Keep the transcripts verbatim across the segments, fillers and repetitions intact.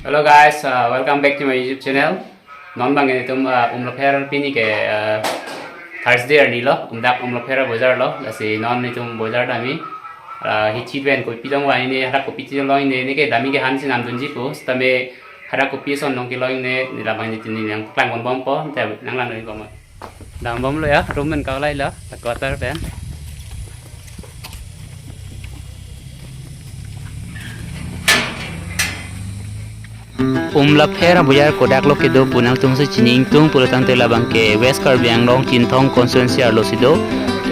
Hello guys, uh, welcome back to my YouTube channel. Non bang itum, uh, Umlapher pini ke, uh, Thursday arni lo, um, dak Umlapher bojar lo, lasi non itum bojar dami, uh, hichi pen kopi dong wa ini, hadak kopi chi long ini, ini ke dami ke han si nam dunji pu, sitame hadak kopi ason long kelong ini, ne labang itum ne nangpaklang ponbompo, te nanglang dunbom. Dambomlo ya, room pen kavai lo, quarter pen. Umlapher abojar kodak lo kedo pu nangtum si chini ingtung pulotangte labang ke West Karbi Anglong Chinthong constituency arlo si do.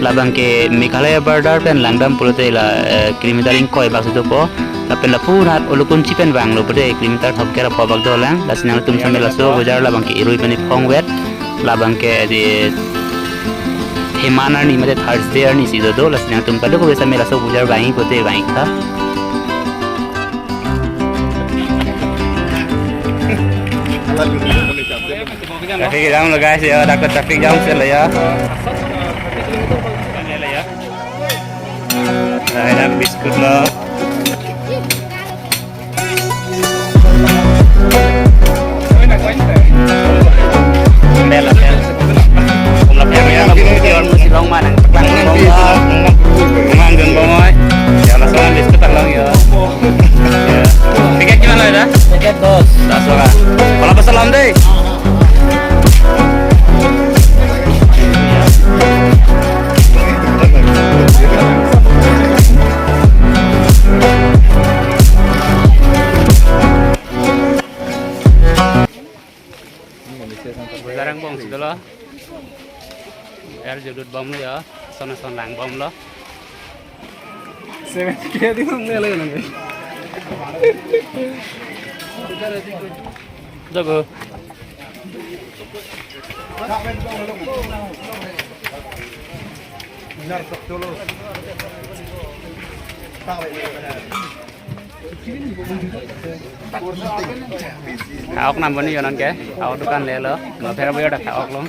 Labang ke Meghalaya border pen langdam pulote la, eh, kilometer ingkoi bak si dopo. Lapen lapu nat Ulukunchi pen vanglo pulote kilometer thomkep ra pho bak dolang. Lasi nangtum same laso bojar labang ke irui pen iphong vet. Labang ke di Heman arni mate Thursday arni si do do, lasi nangtum kadokave same laso bojar vangji pulote vangtha. Traffic jam lo guys ya, dak traffic jam si lo ya. Nah, ini biscuit lo. Bel, bel. Umlapher ya, na bukti orang mesti long mana? Lang long bang. Mang dun bang oi. Ya, langsung ambil sekitar long ya. Ya. Tiket gimana ya? Tiket dos. Das orang. Kalau pesan deh. Bojar angbong si dolo. Er jodut bomlo ya, son son lang bomlo. Seven K di nang nele nang. Jago. Thaok nam boni yonan ke, thaok dukan lelo, Umlapher abojar dak thaok long.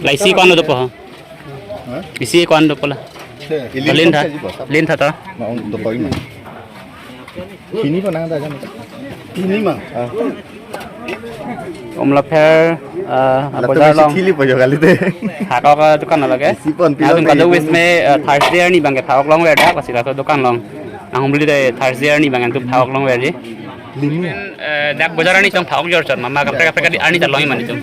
La isi ko-an dopo ha? Ha? Isi ko-an dopo la? Lin tha. Lin tha ta? Ma, ong dopo ima. Hini ko nang ta jam. Hini ma. Ah. Umlapher, ah, latum abojar isi long. Thili po jo kali te. Thaok adukan lo ke. Isi pon. Nangtum pilo kadokave te. Same, ah, Thursday arni bang ke thaok longver dak, lasi laso dukan long. Nang hum beli de Thursday arni bang nangtum thaok longver ji. Lini. Eh, dak bojar arni tong thaok jor chot, mama kaprek kaprek arni ta long iman itum.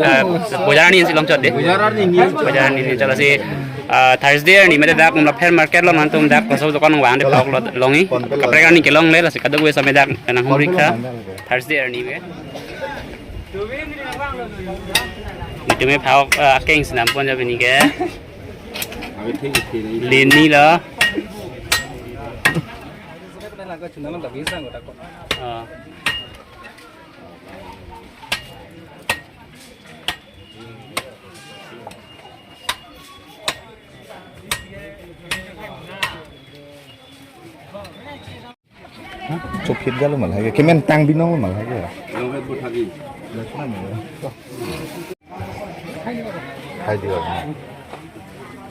Eh, bojar arni si long chot de. Bojar arni ni. Bojar arni ni chot si, eh, Thursday arni mate dak Umlapher market lo nangtum dak laso dukan vang de thaok lo longi. Kaprek arni kelongle, lasi kadokave same dak nang humrik tha. Thursday arni ke. Itum me thaok, eh, akeng si nam pon ja pini ke. Lini lo. Ah. Chopit galo malhage. Kemen tang binong malhage. Hai diwa.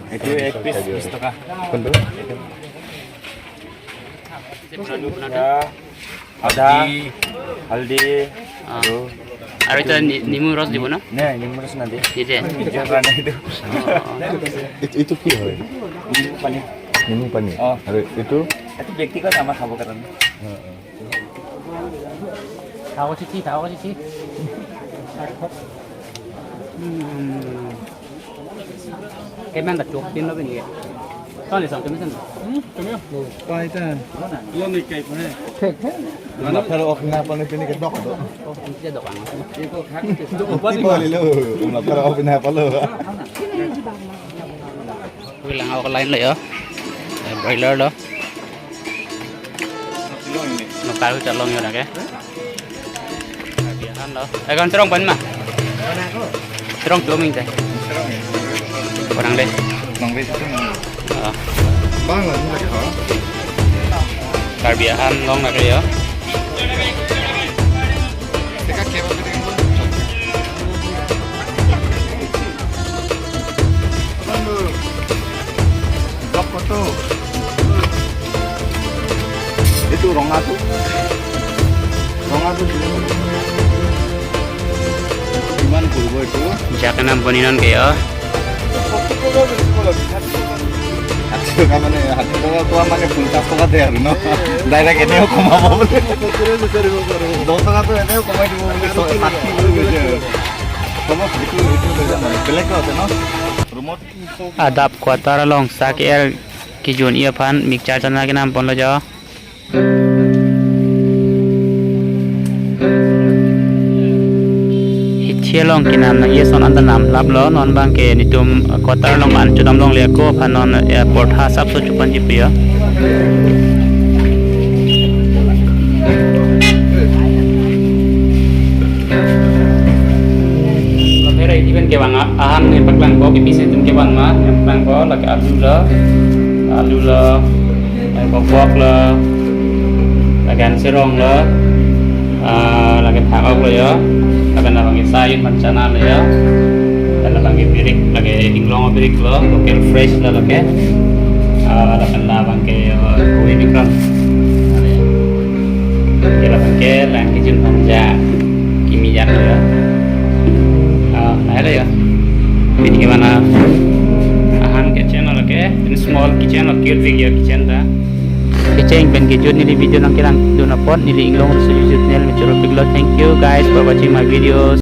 Itu ekpis bis taka. Kondo? Ada. Haldi. Ah. Aru. Aru itu ni-, nimu ros dibo na? Nah, nimu ros nanti. Itu ya? Itu apa itu? Oh. Itu, itu ki hoy? Nimu pani. Nimu pani. Oh. Aru itu? Itu bekti ko sama khabo karan. Heeh. Thaok chichi, thaok chichi. Hmm. Kemen ta chok tin lo bini. Ton ni sang kemen sen. Hmm, kemen. Pai ta. Lo ni kai pune. Thek thek. Umlapher ok na pone pini ke dok do. Oh, ini dia dok ang. Iko khak. Umlapher ok na palo. Bilang awak lain lo ya. Eh, broiler lo. Nokar hu chalong yo nake. Biahan lo. Eh, kan serong pan ma? Serong tu ming te. Orang deh. Nang deh tu. Ah. Bang lah ni kha. Karbi ahan long nake yo. Teka keba bideng. Hello. Jakanam boninon kayo. Acho ka mane, hati ko ko mane পঞ্চাশ টকা de aru no. Direct ene ko ma bole. দশ টকা to ene ko ma dibo bole, so, ষাঠি bole. Komo itu itu bole. Black ko ase no? Rumot. Adap quarter along sa ke-er kejun-i aphan mixture chana kenam ponlo jo. Hithi along kenam nangji ason anta namlaplo, non abang ke netum quarter along an chodam longle ako aphan non, eh, portha asapso chopanji pu yo. Lapen ra isi pen kevang a-, ahan ne paklangpo, kepisi atum kevang ma, ne paklangpo, lake alu lo, alu lo, lake bokbok lo, lake anserong lo, ah, lake phak-ok lo yo, lapen labang ke sayun man chana lo yo, lapen labang ke birik, lake inglong birik lo, local fresh lo lake, ah, lapen labang ke, ah, koi bikran. Ke labang ke lang kejun panja kimi jan lo ya. Ah, nai lo ya. Pini ke mana? Ahan ke channel ke, ini small kitchen or cute video kitchen ta. Kecheng pen kejut neli video nangkelang dun apot neli inglong rusu YouTube channel me choro piklo. Thank you guys for watching my videos.